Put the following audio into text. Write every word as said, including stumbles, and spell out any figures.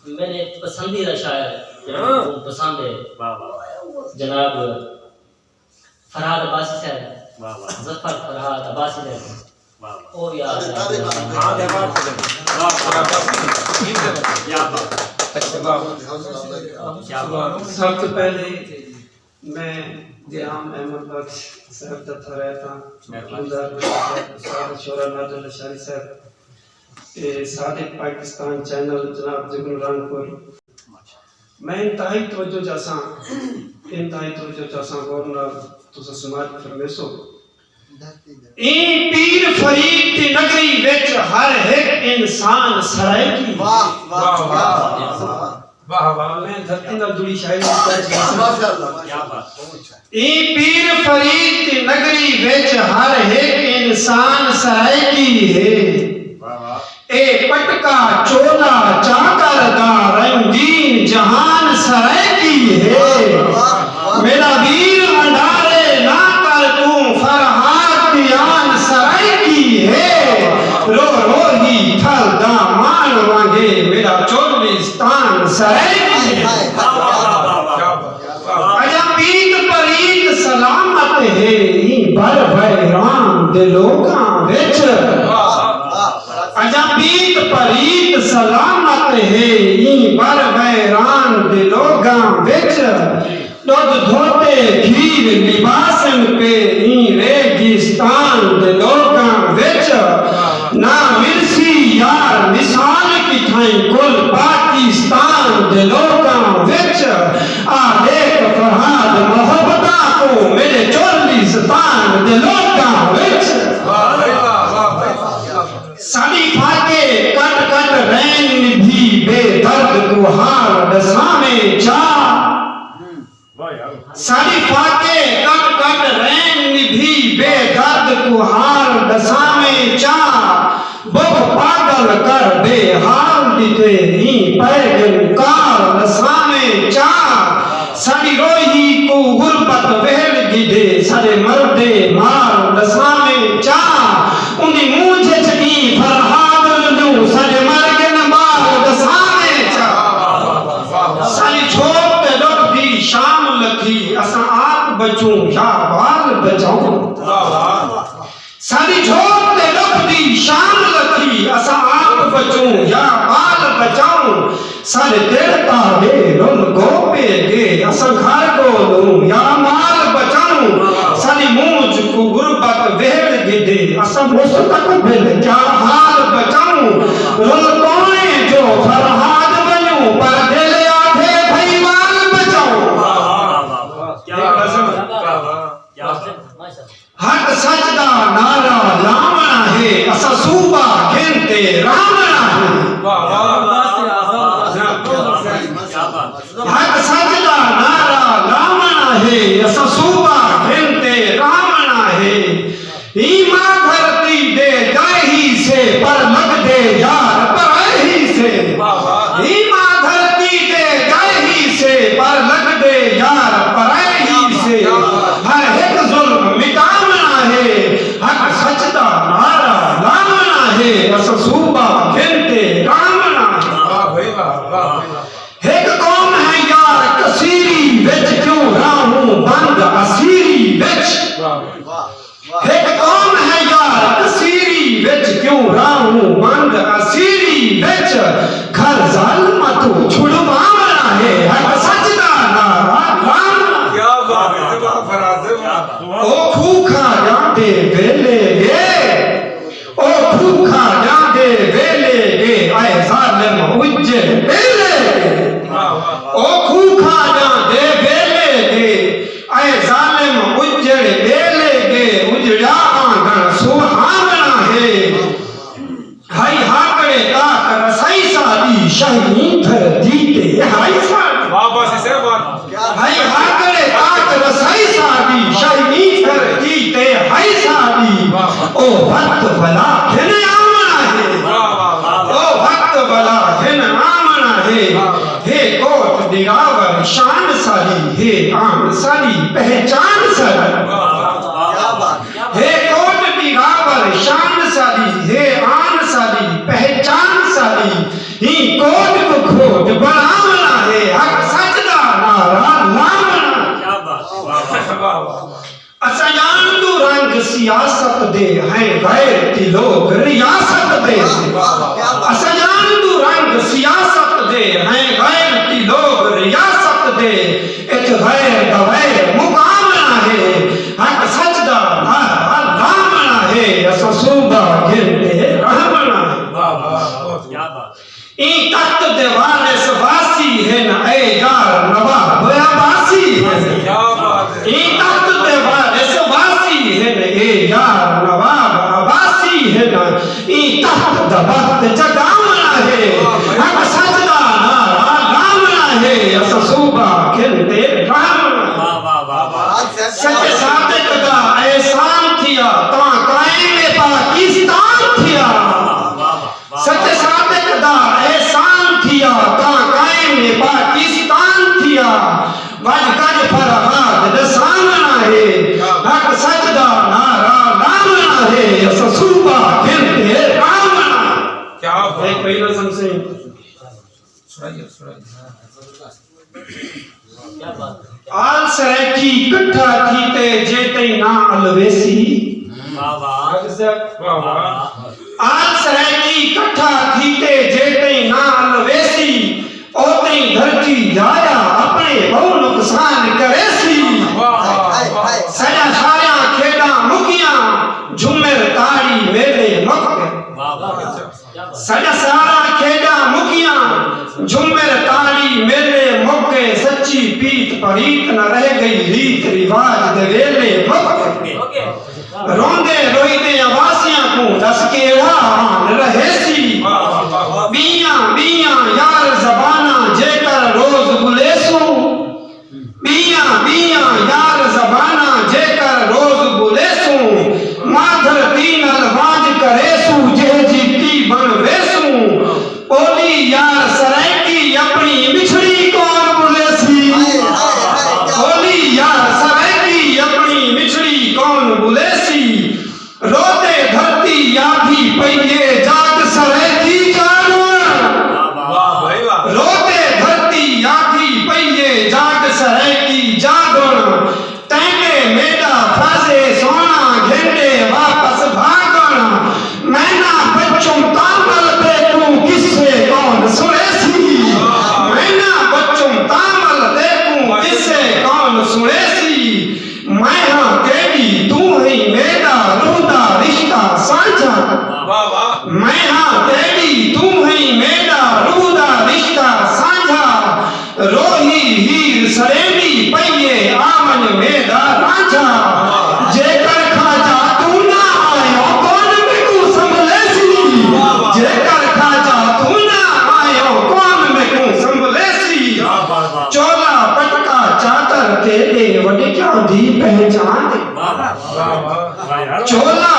میرے پسندیدہ شاعر، ہاں۔ بہت پسند ہے۔ واہ، واہ۔ جناب فرہاد عباسی صاحب، واہ، واہ۔ ظفر فرہاد عباسی صاحب۔ واہ، واہ۔ اور یار، ہاں، دے بات۔ واہ، واہ۔ کیا بات۔ کیا بات۔ سب توں پہلے میں دیہام احمد بخش صاحب دا تھا رہتا، مہربانی۔ استاد شعرا نادر لشاری صاحب، تے صادق پاکستان چینل جناب جگنو رنگپور۔ میں انتہائی توجہ چاساں، انتہائی توجہ چاساں، غور نال تساں سماعت فرمیسو۔ ایں پیر فرید دی نگری وچ ہر ہک انسان سرائیکی۔ واہ، واہ، واہ، واہ۔ واہ، واہ۔ میں دھرتی نال جڑی شاعری دی کوشش کر سکدا۔ ماشاءاللہ، ماشاءاللہ۔ کیا بات۔ ایں پیر فرید دی نگری وچ ہر ہک انسان سرائیکی ہے۔ واہ، واہ۔ اے پٹکا چولا چادر دا رنگین جہان سرائیکی ہے۔ واہ، واہ۔ میݙا ویر ونڈارے نہ کر توں، فرہاد دی آن سرائیکی ہے۔ رو روہی تھل دا ماݨ وانگے، میݙا چولستان سرائیکی ہے۔ واہ، واہ، واہ، واہ۔ کیا بات۔ اڄاں پیت پریت سلامت ہے ایں بر ویران دے لوکاں وچ۔ اڄاں پیت پریت سلامت ہے ایں بر ویران دے لوکاں وچ۔ ݙدھ دھوتے کھیر لباسن پے ایں ریگستان دے لوکاں وچ۔ نہ ملسی یار مثال کتھائیں کل پاکستان دے لوکاں وچ۔ آ ݙیکھ فرہاد محبتاں کوں میݙے چولستان دے لوکاں وچ۔ واہ بھائی واہ، واہ بھائی واہ۔ ساݙی فاقے کٹ کٹ رین نبھی بے درد کوں ہار ݙساویں چا۔ واہ یار۔ ساݙی فاقے کٹ کٹ رین نبھی بے درد کوں ہار ݙساویں چا۔ بکھ پاڳل کر بے حال ݙتے ایں پئے ڳن کار ݙساویں چا۔ ساݙی روہی کوں غربت ویڑھ گھدے ساݙے مردے مار ݙساویں چا۔ اوندی مونجھ اچ ایں فرہاد للیوں ساݙے مر ڳن ٻال ݙساویں چا۔ ساݙی جھوک تے ݙکھ دی شام لکھی اساں آپ بچوں یا ٻال بچاؤں۔ ساݙی جھوک تے ݙکھ دی شام لکھی اساں آپ بچوں یا ٻال بچاؤں۔ ساݙے دل تاڑے رل گو پے ڳے اساں گھر ڳولوں یا مال بچاؤں۔ ساݙی مونجھ کوں غربت ویڑھ گھدے اساں مستقبل کیا حال بچاؤں۔ رل کوئیں جو فرہاد ونڄوں پر دل آکھے بھئی وال بچاؤں۔ واہ، واہ، واہ، واہ۔ کیا بات ہے۔ کیا بات ہے۔ ماشاءاللہ۔ حق سچ دا نعرہ لاوݨا ہے، اساں صوبہ گھن تے رہوݨا ہے۔ واہ، واہ، واہ۔ حق سچ دا نعرہ لاوݨا ہے، اساں صوبہ گھن تے رہوݨا ہے۔ ایں ماں دھرتی دے ڳئے ہیسے، پر لڳدے یار پرائے ہیسے۔ واہ، واہ۔ ایں ماں دھرتی دے ڳئے ہیسے، پر لڳدے یار پرائے ہیسے۔ ہر ہک ظلم مٹاوݨا ہے، حق سچ دا نعرہ لاوݨا ہے، اساں صوبہ گھن تے رہوݨا ہے۔ واہ بھائی واہ، واہ بھائی واہ۔ ہک قوم ہے یار کثیری وچ، کیوں راہوں بند اسیری وچ۔ واہ۔ ہک قوم ہے یار کثیری وچ، کیوں راہوں بند اسیری وچ۔ گھر ظالماں توں چھڑواوݨا ہے، حق سچ دا نعرہ لاوݨا۔ کیا بات ہے، واہ فراز، واہ۔ او کھوکھا جاندے ویلے وے، او کھوکھا جاندے ویلے ڳے، اے ظالم اجڑ ٻیلے ڳے۔ واہ، واہ، واہ۔ او کھوکھا جاندے ویلے ڳے، اے ظالم اجڑ ٻیلے ڳے، اجڑیا آنگݨ سہاوݨا ہے۔ ہئی ہاکڑے تاک رسائی ساݙی، شاہی دھرتی تے ہائی ساݙی۔ واہ، واہ، سی صاحب، واہ۔ ہئی ہاکڑے تاک رسائی ساݙی، شاہی دھرتی تے ہائی ساݙی۔ واہ۔ او وقت ولا گھن آوݨا ہے۔ واہ، واہ، واہ۔ او وقت ولا گھن آوݨا ہے۔ واہ۔ ہے کوٹ ݙیراور شان ساݙی، ہے آن ساݙی پہچان ساݙی۔ واہ، واہ، واہ۔ ہے کوٹ ݙیراور شان ساݙی، ہے آن ساݙی پہچان ساݙی۔ ایں کوٹ کوں کھو بݨاوݨا ہے، حق سچ دا نعرہ لاوݨا۔ کیا بات، واہ، واہ۔ اساں ڄاݨدوں رنگ سیاست دے، ہیں غیرتی لوک ریاست دے۔ اساں ڄاݨدوں رنگ سیاست دے، ہیں غیرتی لوک ریاست دے۔ اتھ غیر دا ویر مکاوݨا ہے، حق سچ دا نعرہ لاوݨا ہے، اساں صوبہ گھن تے رہوݨا ہے۔ واہ، واہ، واہ۔ کیا بات ہے۔ ایں تخت دے وارث واسی ہن، اے یار نواب عباسی ہن۔ کیا بات ہے۔ ایں تخت دے وارث واسی ہن، اے یار نواب عباسی ہن۔ ایں تخت دا بخت جگاوݨا ہے، حق سچ دا نعرہ لاوݨا ہے، اساں صوبہ گھن تے رہوݨا ہے۔ واہ، واہ، واہ، واہ۔ سچ صادق دا احسان تھیا، تاں قائم پاکستان تھیا۔ واہ، واہ، واہ۔ سچ صادق دا احسان تھیا، تاں قائم پاکستان تھیا۔ وڄ کڄ فرہاد ݙساوݨا ہے، حق سچ دا نعرہ لاوݨا ہے، اساں صوبہ گھن تے رہوݨا۔ کیا بات۔ ایک پہلا سمسے۔ سݨائیے، سݨائیے۔ آل سرائیکی کٹھا تھیتے جے تئیں نہ الویسی۔ واہ واہ۔ واہ واہ۔ آل سرائیکی کٹھا تھیتے جے تئیں نہ الویسی، او تئیں دھرتی لایا اپݨے ٻہوں نقصان کریسی۔ واہ واہ۔ ساݙا ساریاں کھیݙاں مکیاں، جھمر تاڑی میلے مک ڳئے۔ واہ واہ۔ ساݙا ساریاں کھیݙاں مکیاں، جھمر تاڑی میلے مک ڳئے، سچی پیت پریت نہ رہ ڳئی، ریت رواج دے ویلے مک ڳئے۔ روندے روئیندے عباسیاں کوں ݙس کیڑھا حال رہیسی۔ ٻیاں ٻیاں یار زباناں جیکر روز ٻلیسوں، ٻیاں ٻیاں یار زباناں جیکر روز ٻلیسوں، ماں دھرتی نال وانجھ کریسوں، جیہجی تھی بݨ ویسوں۔ ٻولی یار سرائیکی اپݨی مٹھڑی کون ٻلیسی؟ ٻولی یار سرائیکی اپݨی مٹھڑی کون ٻلیسی؟ روتے دھرتی آدھی پئی اے، جاڳ سرائیکی جاڳݨ۔ واہ بھائی واہ۔ روتے دھرتی آدھی پئی اے، جاڳ سرائیکی جاڳݨ۔ تیݙے میݙا فرض اے سوہݨا، گھن ݙے واپس بھاڳݨ۔ میں نہ بچم تاں ول تیکوں قصے کون سݨیسی۔ میں نہ بچم تاں ول تیکوں قصے کون سݨیسی۔ میں ہاں تیݙی، توں ہئیں میݙا، روح دا رشتہ سانجھا۔ واہ واہ۔ میں ہاں تیݙی، توں ہئیں میݙا، روح دا رشتہ سانجھا۔ روہی ہیر سڑیندی پئی اے، آ ونڄ میݙا رانجھا۔ جیکر خواجہ توں نہ آئیوں، کون میکوں سنبھلیسی؟ جیکر خواجہ توں نہ آئیوں، کون میکوں سنبھلیسی؟ چولا پٹکا چادر تیݙے وݙکیاں دی پہچان اے۔ چولا